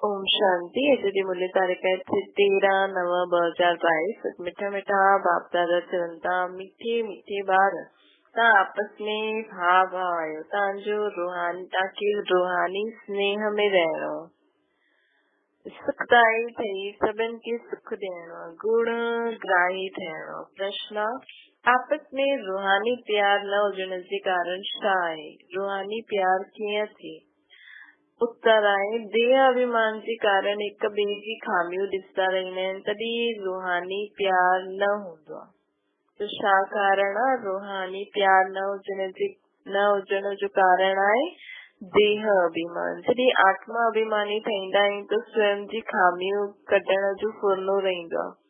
اوم شانتي اڄ جي ملي تاريخ آهي 13 9 2022 مٺا مٺا باپ دادا چون ٿا مٺي مٺي ٻار تان آپس ۾ ڀاء ڀاء آهيو تان جو روحاني تان کي روحاني سنيهه ۾ رهڻو سکدائي ٿئي سڀن کي سک ڏيڻو گڻ گراهي ٿيڻو پرشن آپس ۾ روحاني پيار نه هجڻ جي ڪارڻ ڇا آهي روحاني پيار ڪيئن ٿئي اتر آهي. ديهه اڀيمان جي ڪارڻ هڪ ٻئي جي خاميون ڏسندا رهندا آهن، تڏهن روحاني پيار نه هوندو آهي. ته ڇا ڪارڻ آهي؟ روحاني پيار نه هجڻ جي نه هجڻ جو ڪارڻ آهي ديهه اڀيمان. جڏهن آتما اڀيماني ٺهيندا آهيون ته سوئم جي خاميون ڪڍڻ جو ڦرنو رهندو آهي.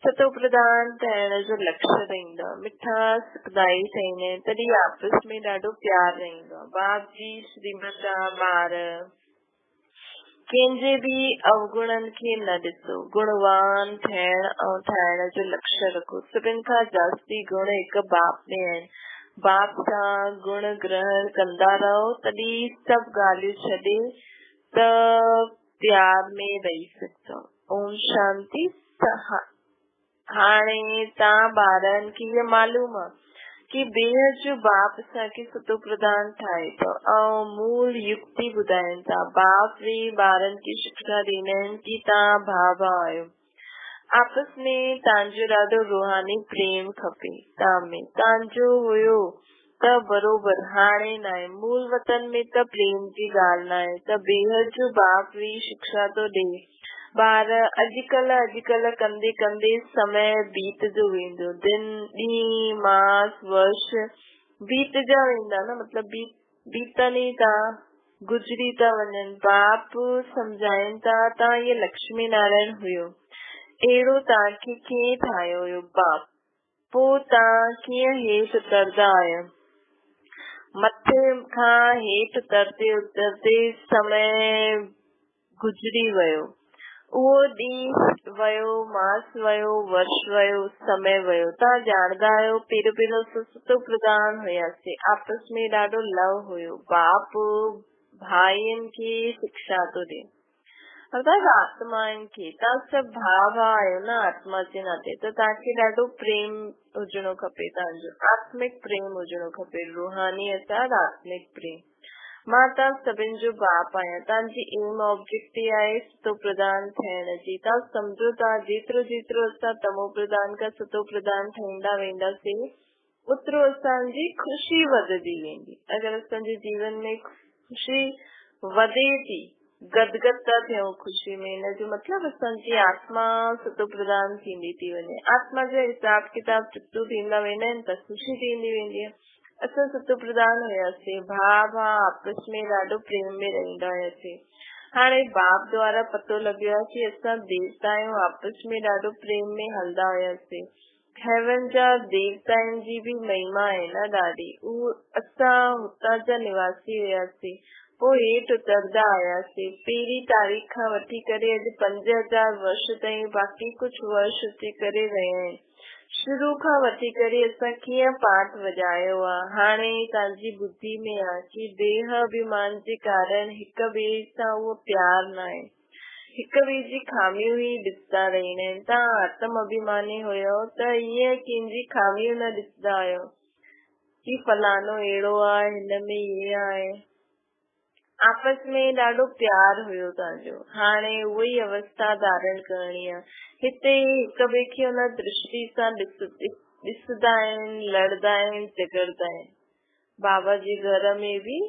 ستو پرڌان ٺهڻ جو لڪش رهندو آهي. مٺا سکدائي ٺهيندا آهن تڏهن آپس ۾ ڏاڍو پيار رهندو آهي. باپ جي شريمت جا ٻار ڪنهن جي به اوگڻن کي نه ڏسو. گڻوان ٿيڻ ۽ ٺاهڻ جو لڪش رکو. سڀن کان جاستي گڻ هڪ باپ ۾ آهن. باپ سان گڻ گرهڻ ڪندا رهو تڏهن سڀ ڳالهيون ڇڏي ته پيار ۾ رهي سگهندؤ. اوم شانتي هاڻي تان ٻارن کي هيء معلوم آ ڪي بيحد جو باپ اسان کي ستو پرڌان ٺاهي ٿو ۽ مول يڪتي ٻڌائين ٿا. باپ ويهي ٻارن کي شڪشا ڏيندا آهن ڪي تان ڀاء ڀاء آهيو. آپس ۾ تان جو ڏاڍو روحاني پريم کپي. تان ۾ تان جو هيو ته بروبر هاڻي ناهي. مول وطن ۾ ته پريم جي ڳالهه ناهي ته بيحد جو باپ ويهي شڪشا ٿو ڏئي. ٻار اڄڪلهه اڄڪلهه ڪندي ڪندي سمي بيتجو ويندو. دن، ڏينهن، ماس، ورش بيتجا ويندا نه مطلب بيتن ئي ٿا، گذري ٿا وڃن. باپ سمجهائين ٿا ته هيء لڪشمي نارائڻ هيو. اهڙو توهان کي ڪنهن ٺاهيو هيو؟ باپ. پوء تان ڪيئن هيٺ تردا آهيو؟ مٿي کان هيٺ ترتي اترتي سمي گذري ويو. اهو ڏينهن ويو، ماس ويو، ورش ويو، سمي ويو. تان ڄاڻندا آهيو، پهريون پهريون اسان ستو پرڌان هياسين. آپس ۾ ڏاڍو لو هيو. باپ ڀائين کي شڪشا ٿو ڏي. ارٿات آتمائن کي، توهان سڀ ڀاء ڀاء آهيو نه آتما جي ناتي ته توهان کي ڏاڍو پريم هجڻو کپي، توهان جو آتمڪ پريم هجڻو کپي، روحاني ارٿات آتمڪ پريم. مان توهان سڀن جو باپ آهيان، توهان جي ايم آبجيڪٽ ئي آهي ستو پرڌان ٿيڻ جي. توهان سمجهو ٿا جيترو جيترو اسان تمو پرڌان کان ستو پرڌان ٺهيندا وينداسين اوترو اسان جي خوشي وڌندي ويندي. اگر اسان جي جيون ۾ خوشي وڌي ٿي، گدگد ٿا ٿيون خوشي ۾، ان جو مطلب اسان جي آتما ستو پرڌان ٿيندي ٿي وڃي. آتما جا حساب ڪتاب چڪتو ٿيندا ويندا آهن ته خوشي ٿيندي ويندي آهي. اسان ستو پرڌان هياسين، ڀاء ڀاء آپس ۾ ڏاڍو پريم ۾ رهندا هياسين. هاڻي باپ دوارا پتو لڳيو آهي ڪي اسان ديوتا آهيون، آپس ۾ ڏاڍو پريم ۾ هلندا هياسين. هيون جا ديوتائن جي به مهما آهي نه ڏاڍي. اهو اسان هتان جا نواسي هياسين. پوء هيٺ اتردا آياسين. پهرين تاريخ کان وٺي ڪري اڄ 5000 ورش تائين باقي ڪجهه ورش اچي ڪري رهيا آهن. شروع کان وٺي ڪري اسان ڪيئن پاٺ وڄايو آ. هاڻي توهان جي ٻڌي ۾ آ ڪي ديهه اڀيمان جي ڪارڻ هڪ ٻئي سان اهو پيار ناهي. هڪ ٻئي جي خاميون ئي ڏسندا رهندا آهن. توهان آتم اڀيماني هيؤ ته ائين ڪنهن جي خاميون نه ڏسندا هيؤ ڪي فلاڻو اهڙو آهي، هن ۾ ائين آهي. آپس ۾ ڏاڍو پيار هيو توهان جو. هاڻي اها ئي اوسٿا ڌارڻ ڪرڻي آهي. هتي هڪ ٻئي کي ان درشٽي سان ڏسندا آهن، لڙندا آهن، جهڳڙندا آهن. بابا جي گهر ۾ به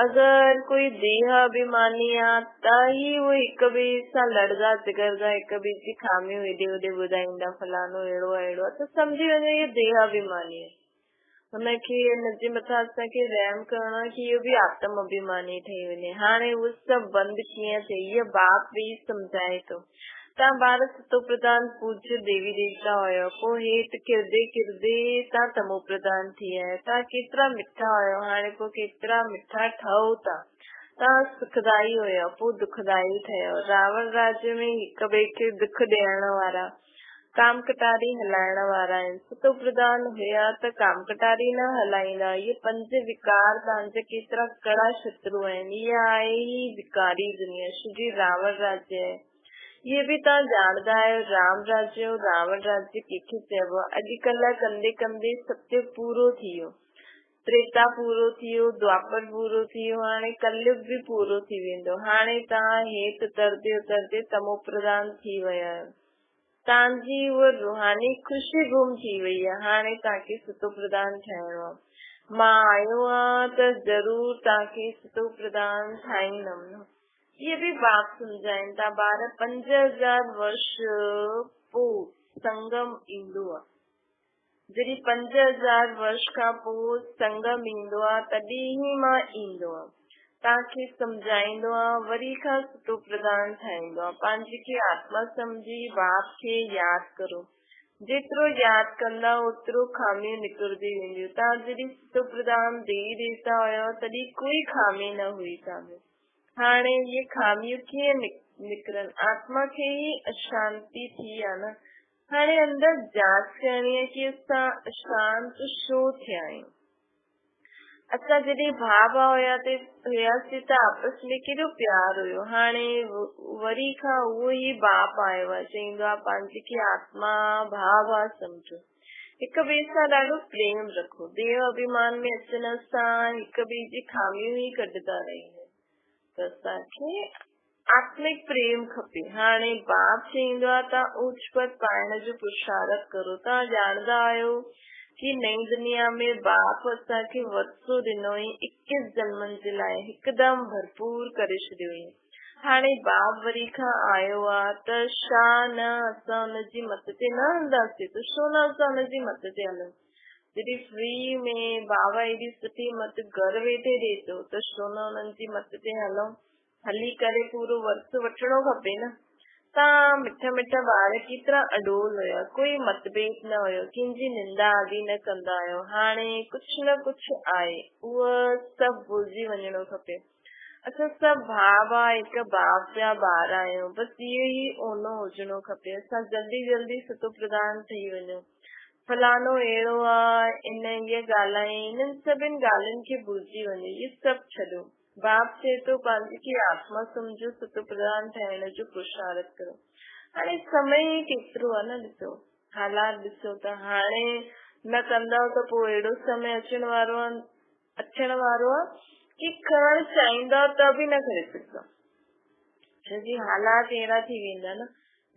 اگر ڪوئي ديهه اڀيماني آ ته ئي اهي هڪ ٻئي سان لڙدا جهڳڙدا هڪ ٻئي جي خاميون هيڏي هوڏي ٻڌائيندا فلاڻو اهڙو آ اهڙو آ ته سمجهي وڃو اهو ديهه اڀيماني آ هن کي هن جي مٿان اسان کي رحم ڪرڻو آ ڪي اهو به آتم اڀيماني ٺهي وڃي هاڻي اهو سڀ بند ڪيئن ٿئي هيء باپ به سمجهائي ٿو تان ٻار ستو پرڌان پوڄ ديوي ديوتا هيو، پوء هيٺ ڪرندي ڪرندي تان تمو پرڌان ٿي آيو. تان ڪيترا مٺا هيو، هاڻي پوء ڪيترا مٺا ٺهو ٿا. تان سکدائي هيو، پوء دکدائي ٺهيو. راوڻ راڄ ۾ هڪ ٻئي کي دک ڏيڻ وارا ڪامڪٽاري هلائڻ وارا آهن. ستو پرڌان هيا ته ڪامڪٽاري نه هلائيندا. اهي پنج وڪار توهان جا ڪيترا ڪڙا شترو آهن. اها آهي ئي وڪاري دنيا، شجي راوڻ راجيه آهي. اهي به توهان ڄاڻندا آهيو، رام راجيه ۽ راوڻ راجيه ڪنهن کي چئبو آهي. اڄڪلهه ڪندي ڪندي ستيوگ پورو ٿي ويو. تريتا پورو ٿي ويو، دوآپر پورو ٿي ويو، هاڻي ڪليگ به پورو ٿي ويندو. هاڻي توهان هيٺ اترندي اترندي تمو پرڌان ٿي ويا آهيو. توهان جي اها روحاني خوشي گم ٿي وئي آهي. هاڻي توهان کي ستو پرڌان ٺهڻو آهي. مان آيو آهيان ته ضرور توهان کي ستو پرڌان ٺاهيندم. اهي به باپ سمجهائين ٿا، ٻار 5000 ورش پوء سنگم ايندو آهي. جڏهن 5000 ورش کان پوء سنگم ايندو آ، تڏهن ئي مان ايندو آن. توهان کي سمجهائيندو آن، وري کان ستو پرڌان ٺاهيندو آن. پنهنجي کي آتما سمجهي باپ کي ياد ڪرو. جيترو ياد ڪندا اوترو خاميون نڪرنديون وينديون. توهان جڏهن ستو پرڌان ديوي ديوتا هيؤ تڏهن ڪوئي خامي نه هئي توهان ۾. هاڻي اهي خاميون ڪيئن نڪرن؟ آتما کي ئي اشانتي ٿي آ نه. هاڻي اندر جاچ ڪرڻي آهي ڪي اسان اشانت ڇو ٿيا آهيون؟ اسان جڏهن ڀاء ڀاء هياسين ته آپس ۾ ڪيڏو پيار هيو. هاڻي وري کان اهو ئي باپ آيو آهي، چئيندو آهي پنهنجي کي آتما ڀاء ڀاء سمجهو. هڪ ٻئي سان ڏاڍو پريم رکو. ديهه اڀيمان ۾ اچڻ سان هڪ ٻئي جي خاميون ئي ڪڍندا رهندا آهيون. ته اسان کي آتمڪ پريم کپي. هاڻي باپ چئيندو آهي ته اوچ پد پائڻ جو پرشارٿ ڪرو. توهان ڄاڻندا آهيو ڪي نئين دنيا ۾ باپ اسان کي ورثو ڏنو هئي اڪيس جنمن جي لاء هڪدم ڀرپور ڪري ڇڏيو هئي. هاڻي باپ وري کان آيو آ ته ڇا نه اسان ان جي مت تي نه هلنداسين ته ڇو نه اسان ان جي مت تي هلون. جڏهن فري ۾ بابا ايڏي سٺي مت گهر ويٺي ڏئي ٿو ته ڇو نه انهن جي مت تي هلون. هلي ڪري پورو ورثو وٺڻو کپي نه. تان مٺا مٺا ٻار ڪيترا اڏول هيا. ڪوئي متڀيد نه هيو. ڪنهن جي نندا آدي نه ڪندا هيو. هاڻي ڪجهه نه ڪجهه آهي. اهو سڀ ڀلجي وڃڻو کپي. اسان سڀ ڀاء ڀاء هڪ باپ جا ٻار آهيون. بس اهو ئي اونو هجڻو کپي. اسان جلدي جلدي ستو پرڌان ٺهي وڃون. فلاڻو اهڙو آ، ان هيء ڳالهائين، انهن سڀن ڳالهين کي ڀلجي وڃو، اهي سڀ ڇڏيو. باپ چئي ٿو، پنهنجي کي آتما سمجهو، ستو پرڌان ٺهڻ جو پرشارٿ ڪريو. هاڻي سمي ئي ڪيترو آ نه ڏسو، حالات ڏسو ته هاڻي نه ڪندؤ ته پوء اهڙو سمي اچڻ وارو آ، اچڻ وارو آ ڪي کڻڻ چاهيندؤ ته به نه کڻي سگهندؤ. ڇو جي حالات اهڙا ٿي ويندا نه.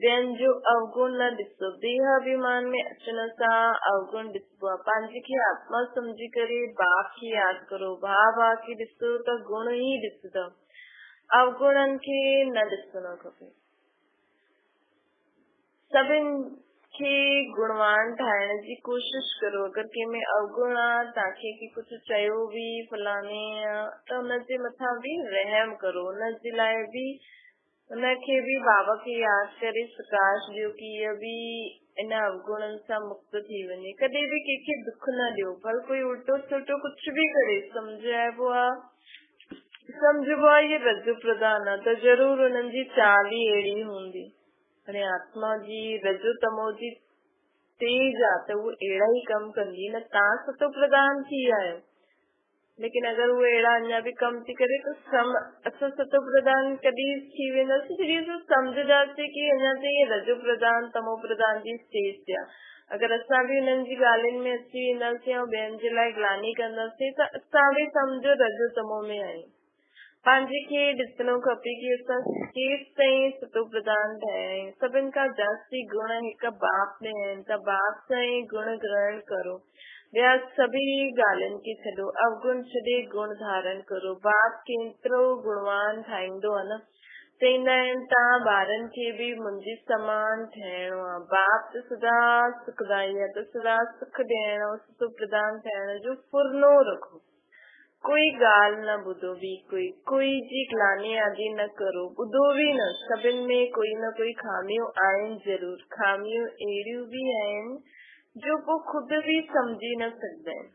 ٻين جو اوگڻ نه ڏسو. ديهه اڀيمان ۾ اچڻ سان اوگڻ ڏسبو آهي. پنهنجي کي آتما سمجهي ڪري باپ کي ياد ڪرو. ڀاء ڀاء کي ڏسو ته گڻ ئي ڏسندؤ. اوگڻن کي نه ڏسڻو کپي. سڀن کي گڻوان ٺاهڻ جي ڪوشش ڪرو. اگر ڪنهن ۾ اوگڻ آ، توهان کي ڪي ڪجهه چيو به فلاڻي ته ان جي مٿان به رحم ڪرو. ان جي لاء به ان کي به بابا کي ياد ڪري سڪاش ڏيو ڪي اهو به ان اوگڻن سان مڪت ٿي وڃي. ڪڏهن به ڪنهن کي دک نه ڏيو. ڀل ڪوئي الٽو سلٽو ڪجهه به ڪري. سمجهائبو آ سمجهبو آ اهي رجو پرڌان آ ته ضرور انهن جي چال ئي اهڙي هوندي. هاڻي آتما جي رجو تمو جي تيز آ ته هو اهڙا ئي ڪم ڪندي نه تان ستو پرڌان ٿي آيو. ليڪن اگر هو اهڙا اڃا به ڪم ٿي ڪري ته سم اسان ستو پرڌان ڪڏهن ٿي وينداسين جڏهن اسان سمجهنداسين ڪي اڃا تائين رجو پرڌان تمو پرڌان جي اسٽيج تي آهي. اگر اسان به انهن جي ڳالهين ۾ اچي وينداسين ۽ ٻين جي لاء گلاني ڪنداسين ته اسان به سمجهو رجو تمو ۾ آهيون. پنهنجي کي ڏسڻو کپي ڪي اسان ڪيستائين ستو پرڌان ٺهيا آهيون. سڀن کان جاستي گڻ هڪ باپ ۾ آهن ته باپ سان ئي گڻ گرهڻ ڪرو. ٻيا سڀئي ڳالهين کي ڇڏو. اوگڻ ڇڏي گڻ ڌارڻ ڪرو. باپ ڪيترو گڻوان ٺاهيندو آهي نه. چئيندا آهن تان ٻارن کي به منهنجي سمان ٺهڻو آهي. باپ ته سدا سکدائي آهي ته سدا سک ڏيڻ ۽ ستو پرڌان ٺاهڻ جو ڦرنو رکو. ڪوئي ڳالهه نه ٻڌو ٻي ڪوئي، ڪوئي جي گلاني آدي نه ڪرو، ٻڌو به نه، سڀن ۾ ڪوئي نه ڪوئي خاميون آهن ضرور، خاميون اهڙيون به آهن جو پوء خود به سمجهي نه سگهندا آهن.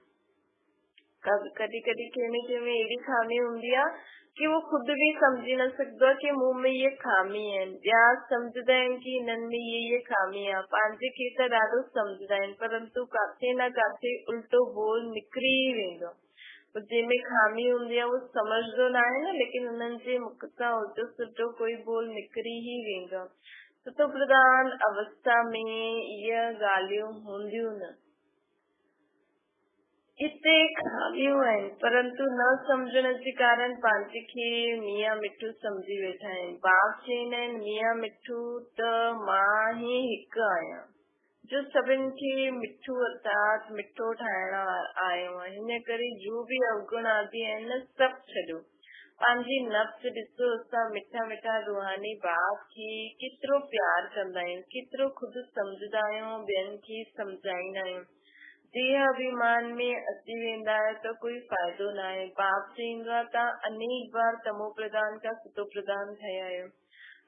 ڪڏهن ڪڏهن ڪنهن نه ڪنهن ۾ اهڙي خامي هوندي آهي की उहो ख़ुदि बि सम्झी न सघंदो आहे की मूं में इहे ख़ामी आहिनि। ॿिया सम्झंदा आहिनि की हिननि में इहे इहे ख़ामी आहे, पंहिंजे खे त ॾाढो सम्झंदा आहिनि, परंतु काथे न काथे उल्टो ॿोल निकिरी ई वेंदो आहे। पोइ जंहिंमें ख़ामी हूंदी आहे उहो सम्झंदो न आहे न, लेकिन हुननि जे मुख सां उल्टो सुल्टो कोई ॿोल निकिरी ई वेंदो आहे। सतो प्रधान अवस्था में इहे ॻाल्हियूं हूंदियूं न। हिते ख़ामियूं आहिनि, परंतु न सम्झण जे कारण पंहिंजे खे मियां मिठू सम्झी वेठा आहिनि। बाप चवंदा आहिनि, मियां मिठू त मां ई हिकु आहियां, जो सभिनी खे मिठू अर्थात मिठो ठाहिण आयो आहियां। हिन करे जो बि अवगुण आदि आहिनि न, सभु छॾियो। पंहिंजी नफ़्स ॾिसो, असां मिठा मिठा रूहानी बाप खे केतिरो प्यार कंदा आहियूं, केतिरो ख़ुदि सम्झंदा आहियूं, ॿियनि खे सम्झाईंदा आहियूं। देह अभिमान में अची वेंदा आहियो त कोई फ़ाइदो न आहे। बाप चवंदो आहे, तव्हां अनेक बार तमो प्रधान खां सतो प्रधान ठहिया आहियो,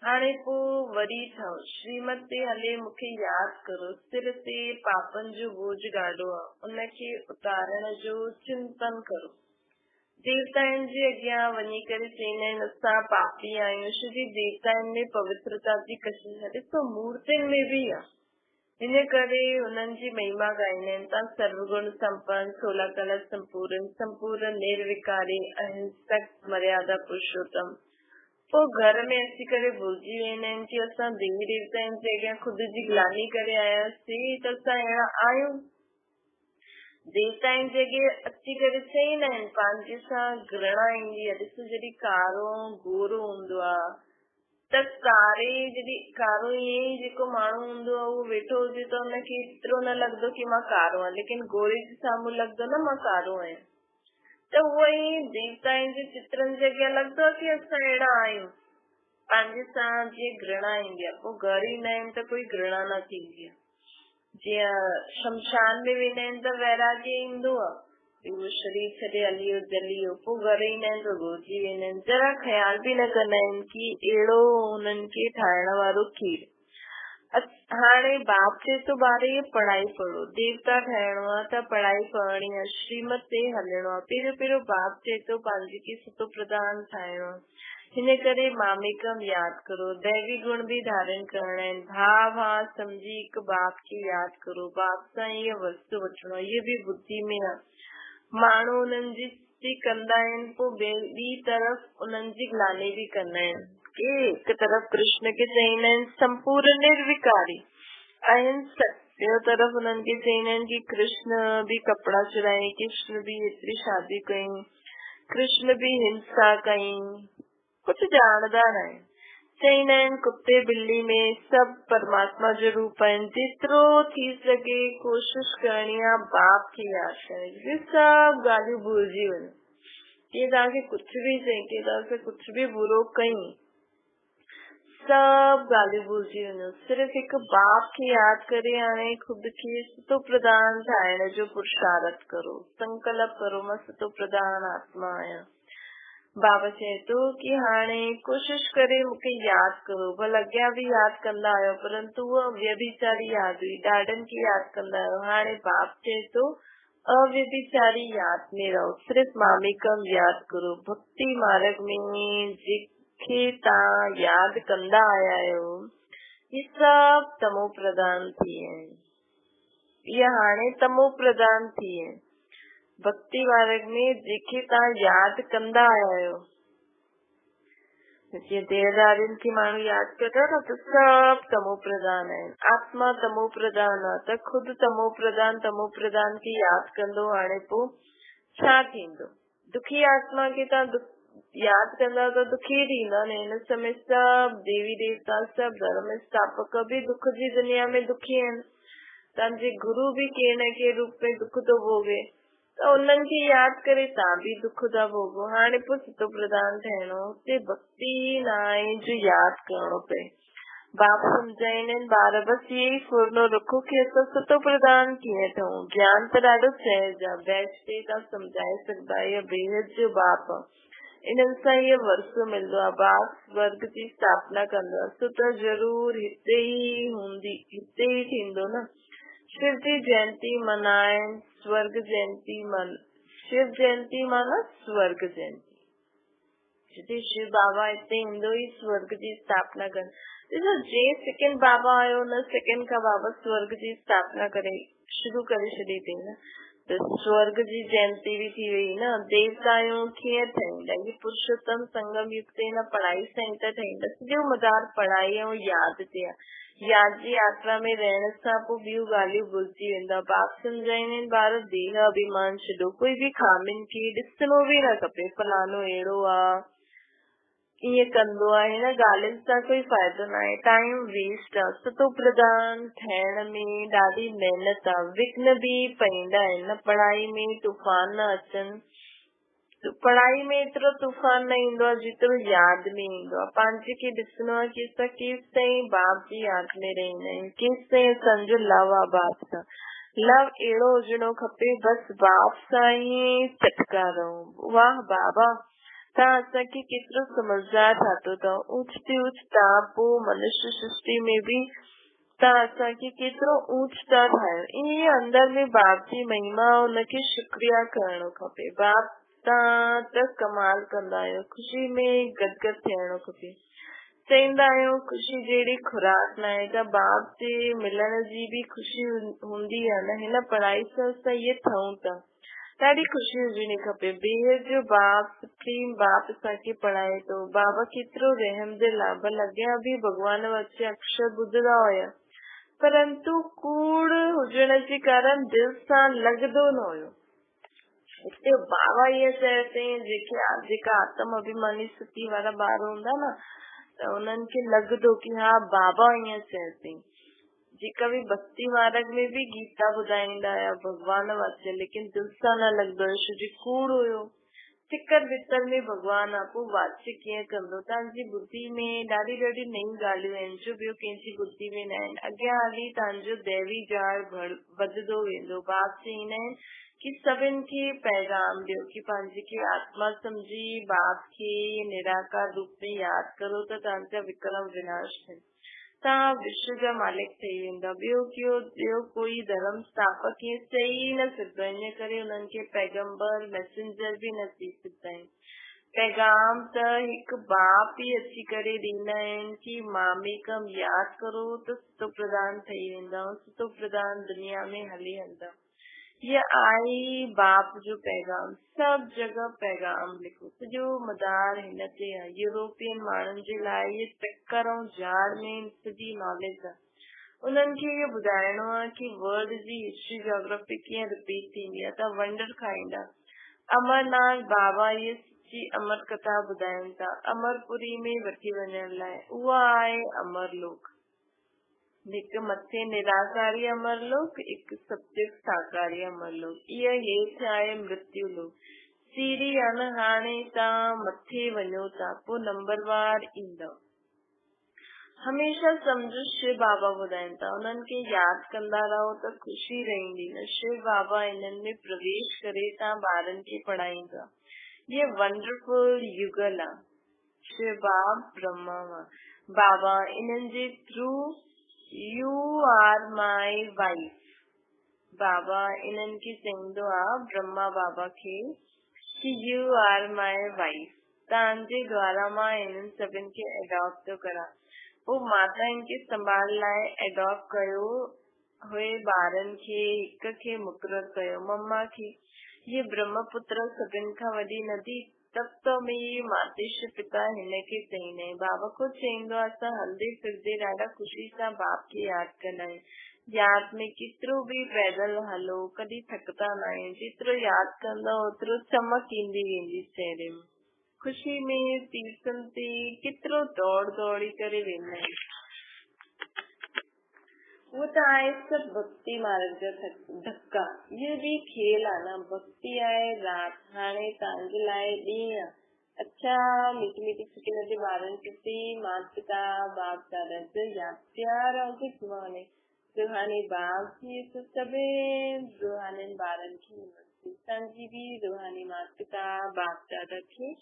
हाणे पोइ वरी ठहो। श्रीमत ते हले मूंखे यादि करो। सिर ते पापनि जो बोझ ॾाढो आहे, उनखे उतारण जो चिंतन करो। देवताउनि जे अॻियां वञी करे चवंदा आहिनि, असां पापी आहियूं, छो जी देवताउनि में पवित्रता जी कशिश आहे। ॾिसो, मूर्तियुनि में बि आहे, हिन करे हुननि जी महिमा ॻाईंदा आहिनि। तव्हां सर्वगुण संपन्न, सोलह कला संपूर्ण, संपूर्ण निर्विकारी, अहिंसक, मर्यादा पुरुषोत्तम। पोइ घर में अची करे भुलिजी वेंदा आहिनि की असां देवी देवताउनि जे अॻियां ख़ुदि जी ग्लानी करे आयासीं, त असां अहिड़ा आहियूं। देवताउनि जे अॻियां अची करे चवंदा आहिनि, पंहिंजे सां घृणा ईंदी आहे। ॾिसो, जॾहिं कारो गोरो हूंदो आहे त कारे जॾहिं कारो ईअं ई जेको माण्हू हूंदो आहे उहो वेठो हुजे त हुनखे एतिरो न लॻंदो की मां कारो आहियां, लेकिन गोरे जे साम्हूं लॻंदो न मां कारो आहियां। त उहो ई देवताउनि जे चित्रनि जे अॻियां लॻंदो आहे की असां अहिड़ा आहियूं। पंहिंजे सां जीअं घृणा ईंदी आहे, पोइ घर ईंदा आहिनि त कोई घृणा न थींदी आहे। जीअं शमशान में वेंदा आहिनि त वैराग्य ईंदो आहे, उहो शरीर छॾे हली वियो, जली वियो, पोइ घर ईंदा आहिनि त ॻोजी वेंदा आहिनि। ज़रा ख़्याल बि न कंदा आहिनि की अहिड़ो हुननि खे ठाहिण वारो केरु। हाणे बाप चए थो, ॿार इहे पढ़ाई पढ़ो, देवता ठाहिणो आहे त पढ़ाई पढ़णी आहे, श्रीमत ते हलणो आहे। पहिरियों पहिरियों बाप चए थो पंहिंजे खे सतो प्रधान ठाहिणो आहे, हिन करे मामेकम यादि करो। दैवी गुण बि धारण करणा आहिनि। भाव भाव सम्झी हिकु बाप खे यादि करो, बाप सां इहा वस्तु वठिणो आहे, इहो बि बुद्धि में आहे। माण्हू उन्हनि जी स्तुति कंदा आहिनि, पोइ ॿी तरफ़ उन्हनि जी ग्लानी बि कंदा आहिनि। की हिकु तरफ़ कृष्ण खे चवंदा आहिनि संपूर्ण निर्विकारी अहिंसक, ॿियो तरफ़ उन्हनि खे चवंदा आहिनि की कृष्ण बि कपिड़ा चुराई, कृष्ण बि एतिरी शादी कई, कृष्ण बि हिंसा कई, कुझु ॼाणंदा न आहिनि। चवंदा आहिनि कुते बिल्ली में सभु परमात्मा जो रूप आहिनि। जेतिरो थी सघे कोशिशि करणी आहे बाप खे यादि करण जी, सभु ॻाल्हियूं भुलिजी वञनि। कीअं तव्हांखे कुझु बि चई, कीअं तव्हां कुझु बि बुरो कई, सभु ॻाल्हियूं भुलिजी वञो। सिर्फ़ु हिकु बाप खे यादि करे हाणे ख़ुदि खे सतो प्रधान ठाहिण जो पुरुषार्थ करो, संकल्प करो मां सतो प्रधान आत्मा आहियां। बाबा चए थो की हाणे कोशिशि करे मूंखे यादि करो, भले अॻियां बि यादि कंदा आहियो, परंतु उहा व्यभिचारी यादि हुई, ॾाॾनि खे यादि कंदा आहियो। हाणे बाप चए थो अव्यभिचारी यादि में रहो, सिर्फ़ु मामेकम यादि करो। भक्ति मार्ग में जेके तव्हां यादि कंदा आया आहियो, इहे सभु तमो प्रधान थी विया आहिनि, इहे हाणे तमो प्रधान थी विया आहिनि। भक्ति मार्ग में जेके तव्हां यादि कंदा आया आहियो, जीअं देहधारियुनि खे माण्हू यादि कंदो न, त सभु तमो प्रधान आहिनि। आत्मा तमो प्रधान आहे त ख़ुदि तमो प्रधान खे यादि कंदो, हाणे पोइ छा थींदो? दुखी आत्मा खे तव्हां यादि कंदा त दुखी थींदा न। हिन समय सभु देवी देवता, सभु धर्म स्थापक बि दुख जी दुनिया में दुखी आहिनि। तव्हांजे गुरू बि कंहिं न कंहिं रूप में दुख थो भोगे, त उन्हनि खे यादि करे तव्हां बि दुख था भोगो। हाणे पोइ सतो प्रधान ठहिणो, हुते भक्ति न आहे जो यादि करणो पए। बाप सम्झाईंदा आहिनि ॿार, बसि इहो ई फुरनो रखो की असां सतो प्रधान कीअं ठहूं। ज्ञान त ॾाढो सहज आहे, बैच ते तव्हां सम्झाए सघंदा आहियो। बेहद जो बाप आहे, इन्हनि सां इहो वरसो मिलंदो आहे। बाप स्वर्ग जी स्थापना कंदो आहे, सो त ज़रूरु हिते ई हूंदी, हिते ई थींदो न। शिव जी जयंती मनाइनि, स्वर्ग जयंती मन, शिव जयंती माना स्वर्ग जयंती। جتي شو بابا هتي ايندو ئي سورڳ جي اسٿاپنا ڪن. ڏسو جنهن سيڪنڊ بابا آيو ان سيڪنڊ کان بابا سورڳ جي اسٿاپنا ڪري شروع ڪري ڇڏي اٿئي نه ته سورڳ جي جينتي به ٿي وئي نه. ديوتايون ڪيئن ٺهيندا؟ هي پرشوتم سنگم يگ تي نه پڙهائي سان ئي ته ٺهيندا. سڄو مدار پڙهائي ۽ ياد تي آهي. ياد جي ياترا ۾ رهڻ سان پوء ٻيون ڳالهيون ڀلجي ويندا. باپ سمجهائيندا آهن، ٻارو ديهه اڀيمان ڇڏو، ڪوئي به خامين کي ڏسڻو به نه کپي، فلاڻو اهڙو آ، ائين ڪندو آ، هن ڳالهين سان ڪوئي فائدو ناهي، ٽائيم ويسٽ آ، ستو پرڌان ٺهڻ ۾ ڏاڍي محنت آ، وگهن به پئيندا آهن نه، پڙهائي ۾ طوفان نه اچن. پڙهائي ۾ ايترو طوفان نه ايندو آهي جيترو ياد ۾ ايندو آهي. پنهنجي کي ڏسڻو آهي ڪي اسان ڪيستائين باپ جي ياد ۾ رهندا آهيون، ڪيستائين اسان جو لو آهي باپ سان. لو اهڙو هجڻو کپي بس باپ سان ئي چٽڪا رهون. واهه بابا توهان اسان کي ڪيترو سمجهدار ٺاتو اٿئو. اوچ تي اوچ توهان پوء منش سرشٽي ۾ به توهان اسان کي ڪيترو اوچ ٿا ٺاهيو. ائين ئي اندر ۾ باپ جي مهما ان کي شڪريا ڪرڻو کپي. باپ توهان ته ڪمال ڪندا آهيو. خوشي ۾ گدگد ٿيڻو کپي. چئيندا آهيون خوشي جهڙي خوراڪ ناهي ڪا. باپ جي ملڻ جي به خوشي هوندي آهي نه. هن پڙهائي سان اسان اهي ٺهون ٿا. ڏاڍي خوشي هجڻي کپي. بيحد جو باپ سپريم باپ اسان کي پڙهائي ٿو. بابا ڪيترو رحمدل آ. ڀل اڳيان به ڀڳوان وچ اڪشر ٻڌندا هيا پرنتو ڪوڙ هجڻ جي ڪارڻ دل سان لڳندو نه هيو. هتي بابا ائين چيو اٿئي جيڪي جيڪا آتم اڀيماني ستي وارا ٻار هوندا نه ته انهن کي لڳندو ڪي ها بابا ائين چيو اٿئي. جيڪا به ڀڳتي مارڳ ۾ به گيتا ٻڌائيندا هيا ڀڳوان واسطي ليڪن دل سان نه لڳندو هيو ڇو جي ڪوڙ هيو چڪر وتر ۾ ڀڳوان آ پوء واچ ڪيئن ڪندو تان جي ٻڌي ۾ ڏاڍي ڏاڍي نئين ڳالهيون آهن جو ٻيو ڪنهن جي ٻڌي ۾ نه آهن اڳيان هلي تان جو ديوي جاڙ وڌندو ويندو باپ چئيندا آهن ڪي سڀن کي پيغام ڏيو ڪي پنهنجي کي آتما سمجهي باپ کي نراڪار روپ ۾ ياد ڪرو ته تان جا وڪرم وناش ٿين. توهان وشو جا مالڪ ٺهي ويندا. ٻيو ڪيو ٻيو ڪوئي ڌرم اسٿاپڪ ائين چئي ئي نه سگهندو آهي، ان ڪري انهن کي پيغمبر، Messenger، به نه چئي سگهندا آهيون. پيغام ته هڪ باپ ئي اچي ڪري ڏيندا آهن ڪي ماميڪم ياد ڪرو ته ستو پرڌان ٺهي ويندا ۽ ستو پرڌان دنيا ۾ هلي هلندا. هيء آهي باپ جو پيغام. سڀ جڳهه پيغام لکو. سڄو مدار هن تي آهي. يورپين ماڻهن جي لاء هيء چڪر ۽ جاڙ ۾ سڄي ناليج آهي. انهن کي اهو ٻڌائڻو آهي ڪي ورلڊ جي هسٽري جاگرافي ڪيئن رپيٽ ٿيندي آهي ته ونڊر کائيندا. امرناٿ بابا هيء سچي امر ڪٿا ٻڌائين ٿا. امرپوري ۾ وٺي وڃڻ لاء. اها آهي امر لوڪ. هڪ مٿي نراڪاري امر لوڪ، هڪ ستيڪ ساڪاري امر لوڪ. اها هيٺ آهي مرتيو لوڪ. سيري ان هاڻي تان مٿي وڃو ٿا، پوء نمبروار ايندؤ. هميشه سمجهو شو بابا ٻڌائين ٿا، انهن کي ياد ڪندا رهو ته خوشي رهندي نه. شو بابا انهن ۾ پرويش ڪري تان ٻارن کي پڙهائيندو آهي. هيء ونڊرفل يگل آهي. شو باب برهما مان بابا انهن جي through you are my wife بابا انهن کي چئيندو آ برهما بابا کي ڪي يو آر my wife تان جي دوارا مان انهن سڀن کي ايڊاپٽ ٿو ڪران پو ماتا ان کي سنڀال لاء ايڊاپٽ ڪيو هئي ٻارن کي هڪ کي مقرر ڪيو مما کي هي برهمپتر سڀن کان وڏي ندي تب تو ميري ماتش پتا هن کي چئيندا آهن. بابا خود چئيندو آهي اسان هلندي ڦرندي ڏاڍا خوشي سان باپ کي ياد ڪندا آهيون. ياد ۾ ڪيترو به پيدل هلو ڪڏهن ٿڪندا نه آهيون. جيترو ياد ڪندؤ اوترو چمڪ ايندي ويندي چهري ۾. خوشي ۾ تيرٿن تي ڪيترو ڊوڙ ڊوڙي ڪري ويندا آهيون. اهو ته آهي سڀ ڀڳتي مارڳ جا ڌڪا. اهو به کيل آ نه. ڀڳتي آهي رات، هاڻي تانجي لاء ڏينهن آ. اڇا ميٺي ميٺي سڪيلڌي ٻارن پرتي مات پتا باپ دادا جو ياد پيار ۽ گڊ مارننگ. روحاني باپ جي سو سڀين روحانين ٻارن کي نمستي. تانجي به روحاني مات پتا باپ دادا کي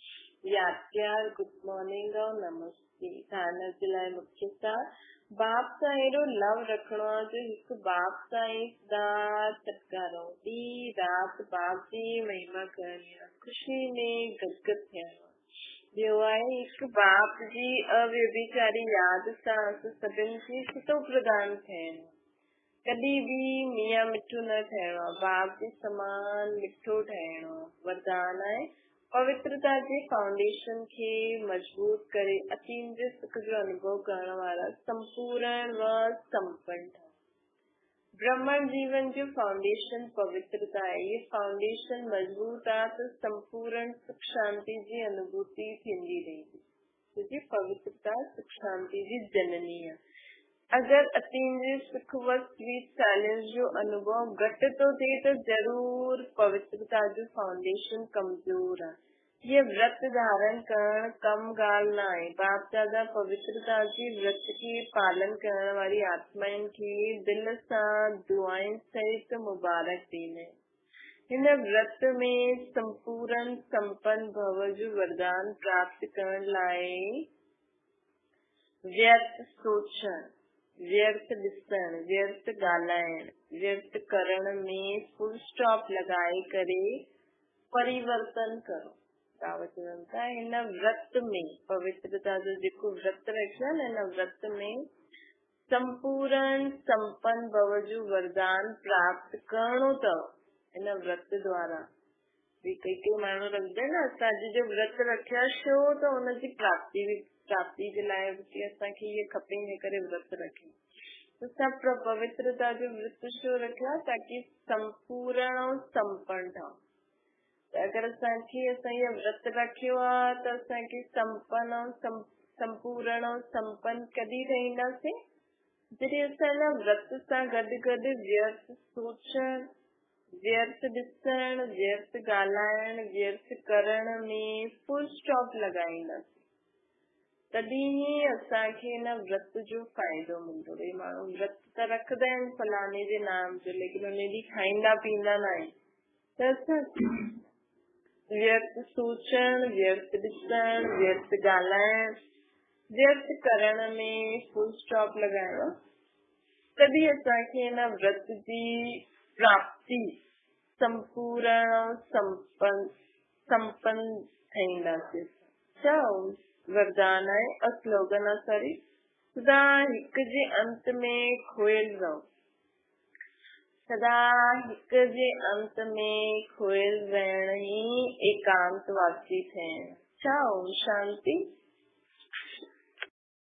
ياد پيار گڊ مارننگ ۽ نمستي. ڌارڻا جي لاء مکيه سان باپ سان اهڙو لو رکڻو آ جو هڪ باپ سان ئي سدا چپڪا رهون. ڏينهن رات باپ جي ئي مهما ڪرڻي آ. خوشي ۾ گدگد ٿيڻو آ. ॿियो आहे हिकु बाप जी अव्यभिचारी याद सां असां सभिनि खे सतो प्रधान थियणु, कॾहिं बि मियां मिठू न ठहिणो आहे, बाप जे समान मिठो ठहिणो आहे। वरदान आहे पवित्रता जे फाउंडेशन खे मज़बूत करे अतीन्द्रिय सुख जो अनुभव करण वारा संपूर्ण व संपन्न ठहो। ब्रह्मण जीवन जो फाउंडेशन पवित्रता आहे, इहे फाउंडेशन मज़बूत आहे त संपूर्ण सुख शांति जी अनुभूति थींदी रहंदी, छो पवित्रता सुख शांति जी जननी आहे। अगरि अतीन्द्रिय सुख व स्वीट साइलेंस जो अनुभव घटि थो थिए त ज़रूर पवित्रता जो फाउंडेशन कमज़ोर आहे। इहे व्रत धारण करण कम ॻाल्हि न आहे। बाप दादा पवित्रता जी व्रत खे पालन करण वारी आत्माउनि खे दिलि सां दुआउनि सहित मुबारक ॾींदा आहिनि। हिन व्रत में संपूर्ण संपन्न भव जो वरदान प्राप्त करण लाइ व्यर्थ सोचण, व्यर्थ ॾिसण, व्यर्थ ॻाल्हाइण, व्यर्थ करण में फुल स्टॉप लॻाए करे परिवर्तन करो। दावत ॾियनि था हिन व्रत में पवित्रता जो जेको व्रत रखियो आहे न, हिन व्रत में संपूर्ण संपन्न भव जो वरदान प्राप्त करणो अथव। हिन व्रत द्वारा बि कई कई माण्हू रखंदा आहिनि न, असां अॼु जो व्रत रखियो आहे छो त हुनजी प्राप्ति बि, प्राप्ति जे लाइ बि असांखे इहे खपे, इन करे व्रत रखियो। त असां पवित्रता जो व्रत छो रखियो आहे? ताकी संपूर्ण ऐं संपन्न ठहूं। त अगरि असांखे असां इहो व्रत रखियो आहे त असांखे संपन्न ऐं संपूर्ण ऐं संपन्न कॾहिं ठहींदासीं? जॾहिं असां हिन व्रत सां गॾु गॾु व्यर्थ सोचण, व्यर्थ ॾिसण, व्यर्थ ॻाल्हाइण, व्यर्थ करण में फुल स्टॉप लॻाईंदासीं, तॾहिं ई असांखे हिन व्रत जो फ़ाइदो मिलंदो। भई माण्हू व्रत त रखंदा आहिनि फलाणे जे नाम जो, लेकिन हुन ॾींहुं खाईंदा पीअंदा न आहिनि। त असां व्यर्थ सोचण, व्यर्थ ॾिसण, व्यर्थ ॻाल्हाइण, व्यर्थ करण में फुल स्टॉप लॻाइणो, तॾहिं असांखे हिन व्रत जी प्राप्ति संपूर्ण संपन्न संपन्न ठहींदासीं। छा वरदान आहे ऐं स्लोगन आहे, सॉरी, सदा हिक जे अंत में खोयल रहो, सदा हिक जे अंत में खोयल रहण ई एकांतवासी थियण। छा ओम शांति।